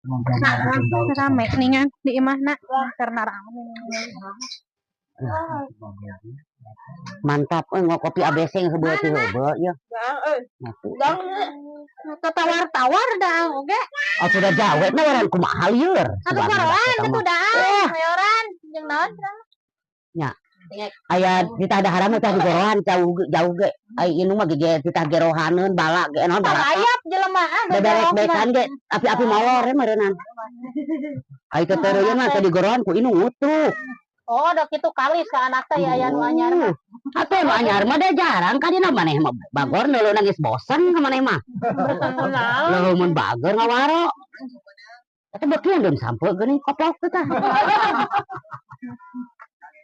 Nah, rame ningan di imahna karena rame. Mantap euy, ngopi ABC heubeul teh heubeul ieu. Tawar-tawar dah oge. Oh, sudah jawet na waran kumaha lieur. Atuh goroan atuh dah, mayoran jeung naon? Nya. Aya ditah daharan mah tah digorohan jauh jauh ge. Ai ieu mah ge titah gerohaneun bala ge naon bala. Rayap jelema ah. Beberek-bekan ge api-api molor we meureunnan. Ai teh teureun mah teh digorohan ku inung utuh. Oh, da kitu kalis ka anak teh aya nu anyar mah. Atuh nu anyar mah da jarang ka dina maneh mah bagor neuleu nangis bosen ka maneh mah. Leuleum mun bageur ngawaro. Eta beukian deun sampe geuning koplok teh tah.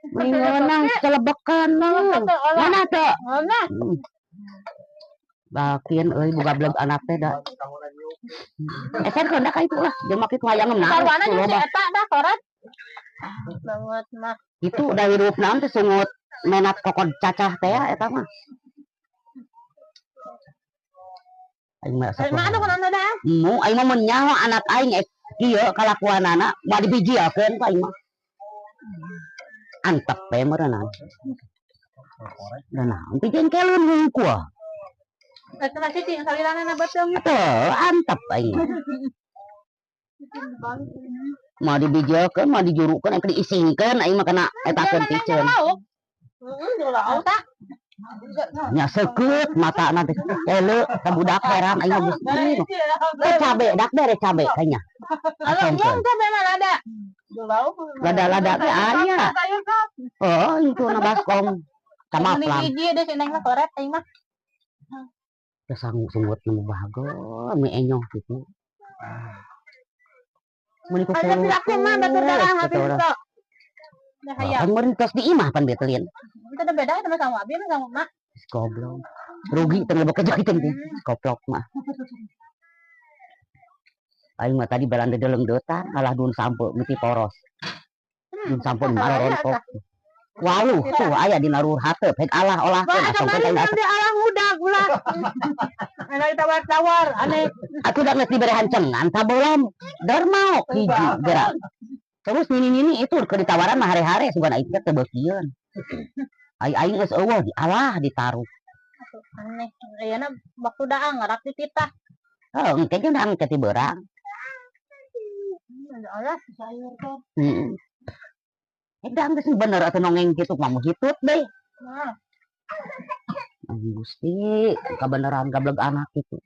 Mending ngeunang celebekan mana teh? Mana? Bakin euy boga bleg anak teh da. Esen keun ka itu lah, jelema kitu hayang na. Sarwana jeung si eta dah koret. Banget mah. Itu da hirup naon teh sungut menak kokod cacah teh ya eta mah. Aing mah Aing mah anu kunaon dah. Mu aing mah mun nyaho anak aing kieu kalakuanana moal dibijiakeun ku aing mah. Antep we meureunnan. Da naon pijeun kelun hungkul. Eta mah cicing salilana beuteung. Atuh antep aing mah. Moal dibijiakeun, moal dijurukeun, aing diisingkeun aing mah kana etakeun piceun. Heeh, jeung lauk tah. Nya seukeut matana teh eleu ka budak heran aing mah Gusti. Teh cabe dak bere cabe kayaknya. Asomkeun. Cabe mah lada. Lada-lada teh aya. Oh, itu na baskom. Sama pelan. Hiji deh si Neng mah koret aing mah. Teh sanggup sungut nemu bahagia mi enyoh gitu. Mun ku Ada piraku mah batur darah habis itu. Nah, hayang. Kan meureun tos di imah pan betelin. Itu ada beda sama sama abi sama mak. Goblok. Rugi teh lebok kejo kitu teh. Goblok mah. Aing mah tadi balanda deleung-deutan ngalah dun sampe miti poros. Dun sampe marorontok. Waluh tuh aya dina ruhur hateup hek alah olahkeun asongkeun teh asa. Alah ngudag ulah. Enak ditawar-tawar aneh. Atuh da geus dibere hancengan sabolam dermaok hiji geura. Terus nini-nini itu keur ditawaran mah hare-hare sugan aing teh teu beukieun. Ai aing geus eueuh di alah ditaruh. Aneh, ayeuna waktu daang ngarak dititah. Heuh, engke ge daang teh beurang. Alah, sayur teh. Heeh. Eh, daang geus bener atuh nongeng kitu mah hitut deui. Nah. Gusti, kabeneran gableg anak kitu.